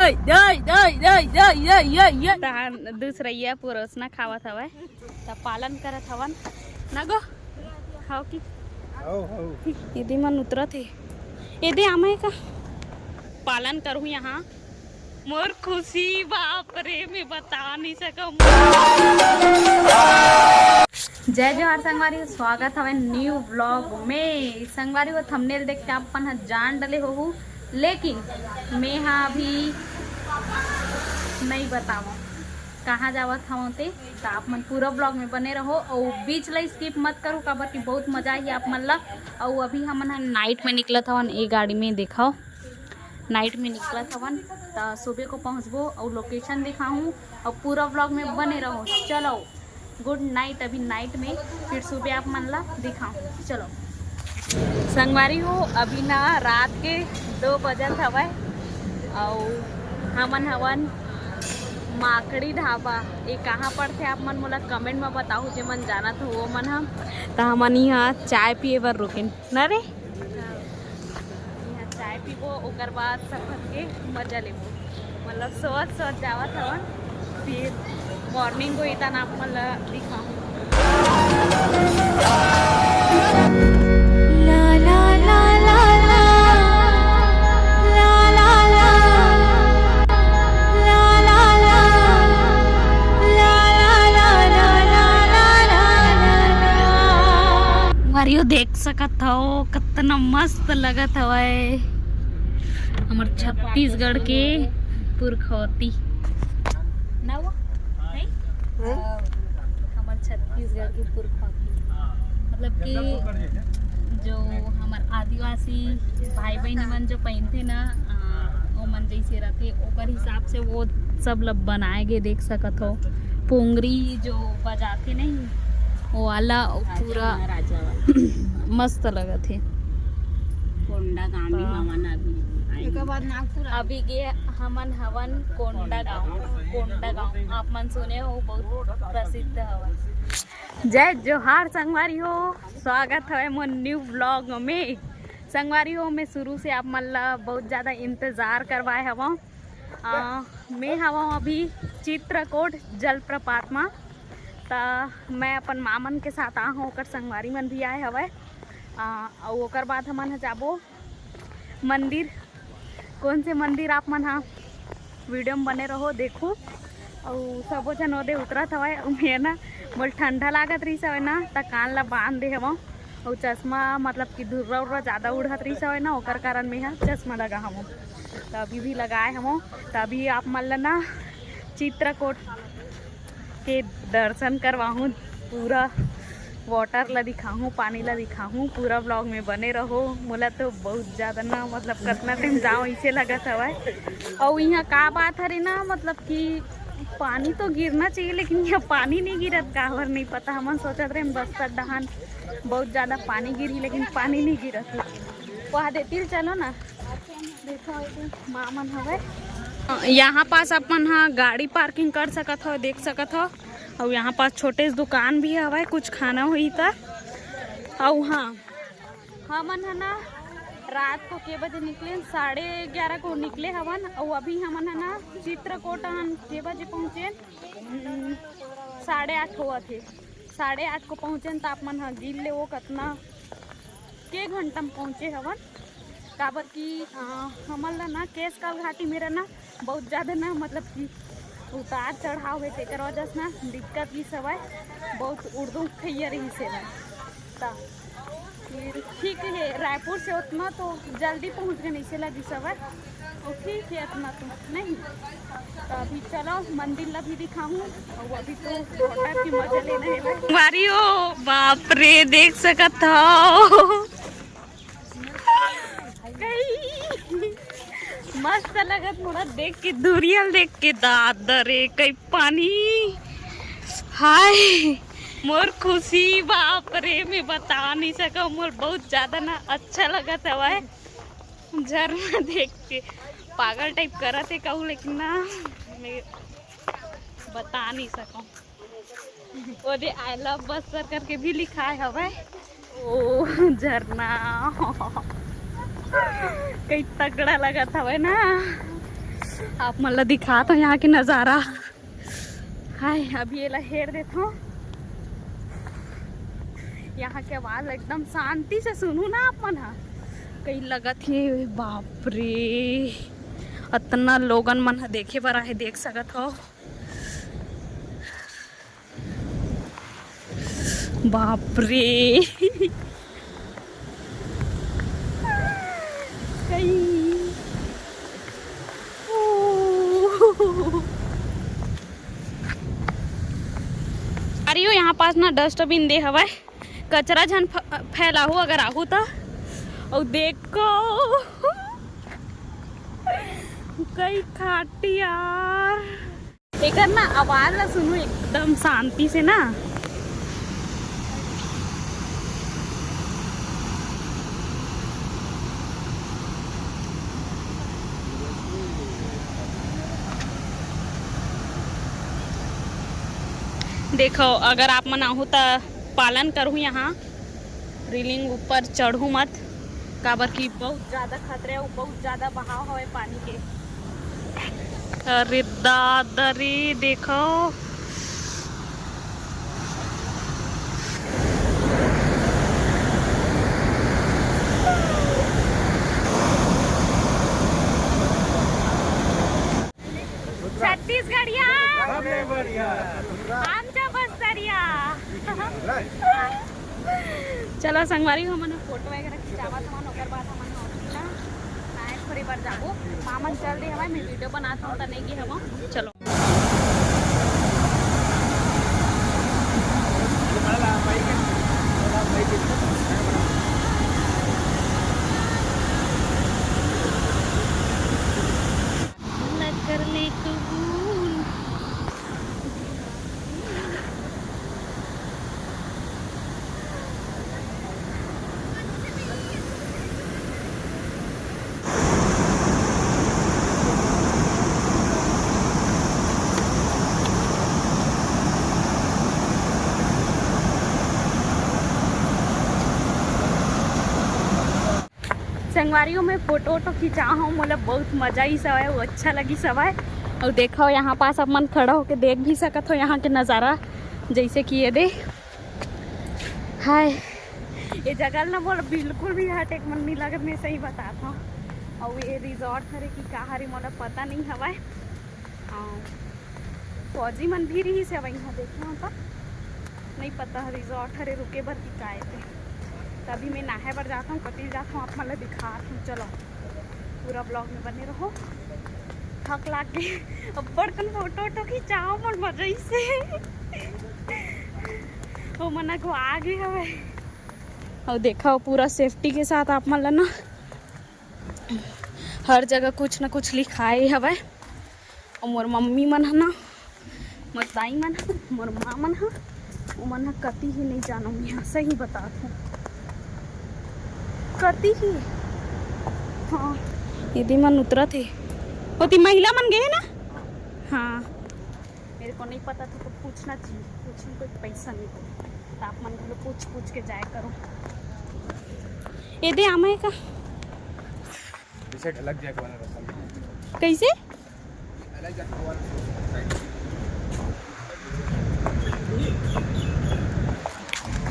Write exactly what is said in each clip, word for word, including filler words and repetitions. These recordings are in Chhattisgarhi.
दई, दई, दई, दई, दई, दई, दई, दई। तहान दूसरैया परोसना खावत हवय, त पालन करत हवन। ना गो, खाओ कि? हव, हव। एदे मन उतरत हे। एदे आमा हे का? पालन करूँ यहाँ। मोर खुशी बाप रे, मैं बता नहीं सकूँ। जय जोहार संगवारी हो, स्वागत हवे न्यू व्लॉग में। संगवारी हो, थंबनेल देख के आप मन ह जान डले होहू, लेकिन मैं हा अभी नहीं बतावं कहाँ जावत हवं ते, त आप मन पूरा व्लॉग में बने रहो और बीच ला स्किप मत करो, काबर कि बहुत मजा आही आप मन ला। और अभी हमन ह नाइट में निकलत हवन, ए गाड़ी में देखाओ, नाइट में निकलत हवन, त सुबह को पहुँचबो और लोकेशन दिखाहूँ और पूरा व्लॉग में बने रहो। चलो, गुड नाइट। अभी नाइट में, फिर सुबह आप मन ला दिखाऊँ। चलो संगवारी हो, अभी ना रात के दो बजत हवय, अउ हमन हवन माकड़ी ढाबा। ये कहाँ पड़थे, आप मन मोला कमेंट में बताहू, जे मन जानत हो वो मन ह। त हमन यहाँ चाय पिए बर रुकिन ना रे। यहाँ चाय पीबो, ओकर बाद सफर के मजा लेबो। मतलब सोच सोच जावत हवन, फिर मॉर्निंग को इतना आप मन ला दिखाऊँ। संगवारी हो, देख सकत हव, कतना मस्त लगत हवय हमर छत्तीसगढ़ के पुरखौती। ना वो? नहीं? हमर छत्तीसगढ़ के पुरखौती, मतलब कि जो हमर आदिवासी भाई बहन मन जो पहिनथे ना, अ, ओमन जैसे रथे, ओकर हिसाब से वो सब ल बनाए गे, देख सकत हो। पोंगरी जो बजाथे नहीं, वो वाला, वो पूरा राजा वाला। मस्त लगत हे। कोंडागांव में हवन अभी। अभी गे हमन हवन कोंडागांव। कोंडागांव आप मन सुने हो, बहुत प्रसिद्ध हवय। जय जोहार संगवारी हो, स्वागत हवय मोर न्यू व्लॉग में। संगवारी हो, मैं शुरू से आप मन ला बहुत ज़्यादा इंतज़ार करवाए हवं। अ, मैं हवं अभी चित्रकूट जलप्रपात म, त मैं अपन मामन के साथ आ हूँ, ओकर संगवारी मन भी आए हवय। अ, अउ ओकर बाद हमन ह जाबो मंदिर। कौन से मंदिर, आप मन ह वीडियो में बने रहो, देखू। अउ सबो झन ओदे उतरत हवय, अउ मैं ना, मोला ठंडा लागत रहिस हवय ना, त कान ला बांध दे हवं। अउ चश्मा, मतलब कि धुर्रा उर्रा ज़्यादा उड़त रहिस हवय ना, ओकर कारण मैं ह चश्मा लगा हवं। त अभी भी लगाए हवं। त अभी आप मन ला ना चित्रकूट के दर्शन करवाहूँ, पूरा वाटर ला दिखाहूँ, पानी ला दिखाहूँ। पूरा व्लॉग में बने रहो। मोला तो बहुत ज़्यादा ना, मतलब कतना टाइम जाओ इसे लगत हवय। अउ यहाँ का बात हरे ना, मतलब कि पानी तो गिरना चाहिए, लेकिन यहाँ पानी नहीं गिरत, काबर नहीं पता। हमन सोचत रहे बस्तर डहान बहुत ज़्यादा पानी गिरी, लेकिन पानी नहीं गिरत हे। वहाँ देती चलो ना। देखो, एदे माँ मन हवय। यहाँ पास अपन ह गाड़ी पार्किंग कर सकत हो, देख सकत हो। अउ यहाँ पास छोटे से दुकान भी हवय, कुछ खाना होही त। अउ हाँ, हमन ह ना रात को के बजे निकले? साढ़े ग्यारह को निकले हवन। अउ अभी हमन ह ना चित्रकूट हन के बजे पहुँचे? हम्म, साढ़े आठ होवत हे। साढ़े आठ को पहुँचे त आप मन ह गिन ले वो कतना के घंटा में पहुँचे हवन, काबर कि, अ, हमन ला ना केशकाल घाटी मेर ना बहुत ज़्यादा ना, मतलब कि उतार चढ़ाव हे, तेकर वजह से ना दिक्कत भी हवय, बहुत उड़दू खैया रहिस हे ना। त फिर ठीक हे, रायपुर से उतना तो जल्दी पहुँच गए, इसे लगिस हवय। तो ठीक है, इतना तो नहीं। तो अभी चलो, मंदिर ला भी दिखाऊँ। और अभी तो होटल की मजा लेना है भाई। मारियो, बाप रे, देख सकत हो। कई मस्त लगत मोला देख के, दूरियल देख के, दादा रे, कई पानी। हाय, मोर खुशी, बाप रे, मैं बता नहीं सकूँ, मोर बहुत ज्यादा ना अच्छा लगत हवय। झरना देख के पागल टाइप करत हे कहूँ, लेकिन ना, मैं बता नहीं सकूँ। ओदे "I love बस्तर" करके भी लिखाय हवय। ओ झरना, कई तगड़ा लगत हवय ना। आप मन ला दिखात हों यहाँ के नजारा। हाय, अभी एला हेर देथों। यहाँ के आवाज एकदम शांति से सुनहू ना आप मन ह। कई लगत हे, बाप रे, अतना लोगन मन ह देखे बर आहे, देख सकत हो। बाप रे। कई। ओ। अरे यो, यहाँ पास ना डस्टबिन दे हवय, कचरा झन फ-, फैलाहू अगर आहू त। अउ देखो, कई खाटी यार। एकर ना आवाज ला सुनू एकदम शांति से ना। देखो, अगर आप मन आहू त पालन करहू, यहाँ रेलिंग ऊपर चढ़ू मत, काबर कि बहुत ज्यादा खतरा हे, बहुत ज्यादा बहाव हवे पानी के। अरे दादा रे, देखो। छत्तीसगढ़िया, सबले बढ़िया। आमचा बस्तरिया। चलो संगवारी हो, हमन फोटो वगैरह खिंचावत हमन, ओकर बाद हमन होती ना नाय खोरे बर जाबो। मामन चल दे हवय, मैं वीडियो बनात हूँ, त नहीं गे हवं। चलो। संगवारी हो, मैं फोटो वोटो खिंचा हूँ, मोला बहुत मजा ही सवाय, वो अच्छा लगी सवाय। और देखो, यहाँ पास आप मन खड़ा होके देख भी सकत हो यहाँ के नज़ारा, जैसे कि ये दे। हाय, ये जगह ना मोला बिल्कुल भी हट एक मन नहीं लगत, मैं सही बतात हूँ। और ये रिजॉर्ट हरे कि का हरे, मोला पता नहीं हवाय। हाँ, फौजी मन भी रही से वहीं देखे हो तो नहीं पता रिजॉर्ट हरे रुके बर कि काय ते। तभी मैं नहाए बर जाता हूँ, कति जाता हूँ, आप मन ला दिखात हूँ। चलो, पूरा ब्लॉग में बने रहो। थक लाग गे, अब्बड़ कन फोटो वोटो खिंचाओ, मन मजा ही से। वो मन को आगे हवे। और देखा, वो पूरा सेफ्टी के साथ आप मन ला ना हर जगह कुछ ना कुछ लिखाए हवय। और मोर मम्मी मन ह ना, मोर दाई मन ह, मोर माँ मन ह, ओमन ह कति ही नहीं जानो, मैं ह सही बतात हूँ, कति ही। हाँ, एदे मन उतरत हे, ओती महिला मन गए ना। हाँ, मेरे को नहीं पता था, तो पूछना चाहिए, पूछने कोई पैसा नहीं दे, तो आप मन घलो पूछ पूछ के जाए करो। एदे आमा हे का? पीछे अलग जाके वाला रास्ता में। कैसे? अलग जाके वाला।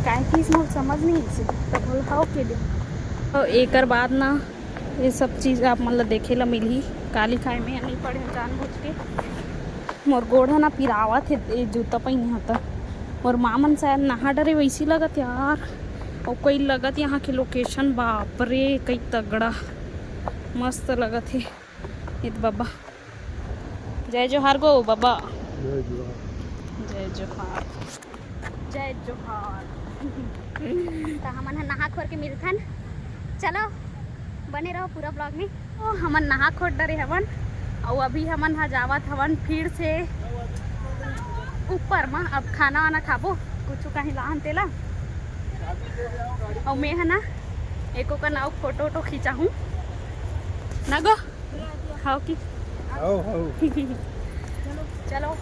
काहे कि इसमें समझ नहीं इसे, तो बोल हाउ के दे। तो एकर बाद ना, ये सब चीज़ आप मन ला देखे ला मिलही। काली खाए में नहीं पड़े जानबूझ के। मोर गोड़ ह ना पिरावत हे, ए जूता पहिने ह त। मोर माँ मन शायद नहा डरे वैसी लगत यार। और कोई लगत यहाँ के लोकेशन, बाप रे, कई तगड़ा मस्त लगत हे। ये तो बाबा, जय जोहार गो बाबा। जय जोहार। जय जोहार, जय जोहार। तो हमन ह नहा खोर के मिलथन। चलो, बने रहो पूरा ब्लॉग में। ओ, हमन नहा खोर डरे हवन, और अभी हमन ह जावत हवन फिर से ऊपर म। अब खाना वाना खाबो, कुछ कहीं लाहन तेला। और मैं ह ना एको कन अउ फोटो वोटो खींचा हूँ ना गो। हाउ की? हाउ, हाउ। चलो।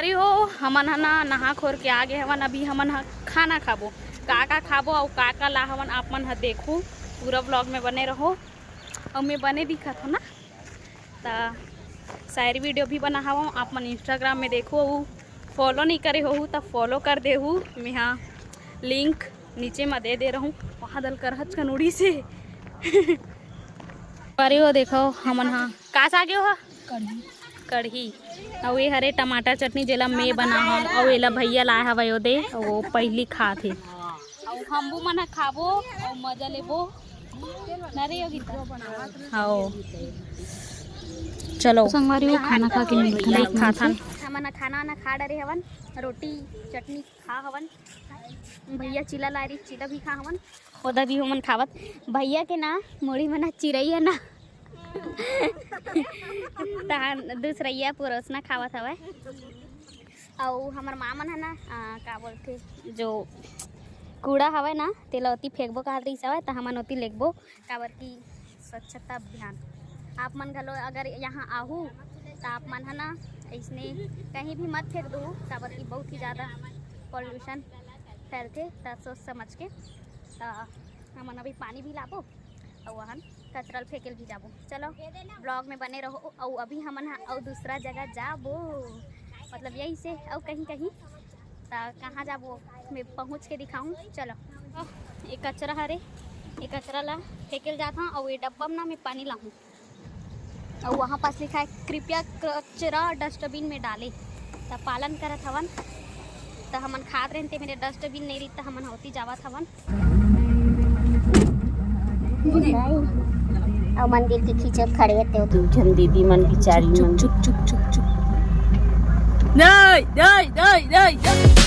अरे हो, हमन ह ना नहा खोर के आ गे हवन। अभी हमन ह खाना खाबो। का का खाबो अउ का का ला हवन, आप मन ह देखू, पूरा व्लॉग में बने रहो। अउ मैं बने दिखत हो ना, त शायरी वीडियो भी बना हवं, आप मन इंस्टाग्राम में देखो, अउ फॉलो नहीं करे होहू त फॉलो कर देहू। मैं हा लिंक नीचे में दे दे रहूं, वहाँ दल कर हच कनुड़ी से। अरे वो देखो, हमन हा का सागे हो? कढ़ी। कढ़ी। अउ ये हरे टमाटर चटनी, जेला मैं बना हूँ, अउ एला भैया लाए हवय ओदे, वो पहली खात हे। अउ हमू मन ह खाबो अउ मजा लेबो। ना रे योगिता? हाँ। चलो। संगवारी हो, खाना खा के निकलत हन। खाथन। हमन ह खाना वाना खा डरे हवन, रोटी चटनी खा हवन। भैया चीला ला रही, चीला भी खा हवन। ओदा भी हमन खावत। भैया के ना मुड़ी मन ह चिरई है ना। तहन दूसरैया परोसना खावत हवय। अउ हमर माँ मन ह ना, आ, का बोलथे, जो कूड़ा हवय ना, तेला ओती फेंकबो कहत रहिस हवय, त हमन ओती लेगबो, काबर कि स्वच्छता अभियान। आप मन घलो अगर यहाँ आहू, त आप मन ह ना अइसने कहीं भी मत फेंक दू, काबर कि बहुत ही ज़्यादा पॉल्यूशन फैलथे। त सोच समझ के, त हमन अभी पानी भी लाबो, अउ वहन कचरा ल फेंके ल भी जाबो। चलो, ब्लॉग में बने रहो। अउ अभी हमन ह अउ दूसरा जगह जाबो, मतलब यही से अउ कहीं कहीं। त कहाँ जाबो, मैं पहुँच के दिखाऊँ। चलो, ये कचरा हरे, ये कचरा ला फेंके ल जात हूँ, अउ ये डब्बा में ना मैं पानी लाहूँ। अउ वहाँ पास लिखा है, कृपया कचरा डस्टबिन में डाले। त पालन करत हवन। त हमन खात रहन ते मेरे डस्टबिन नहीं रही, त हमन होती जावत हवन। अउ मंदिर के खींचत खड़े हे ते दू झन दीदी मन, बिचारी मन। चुप, चुप, चुप, चुप। नहीं, नहीं, नहीं, नहीं, नहीं।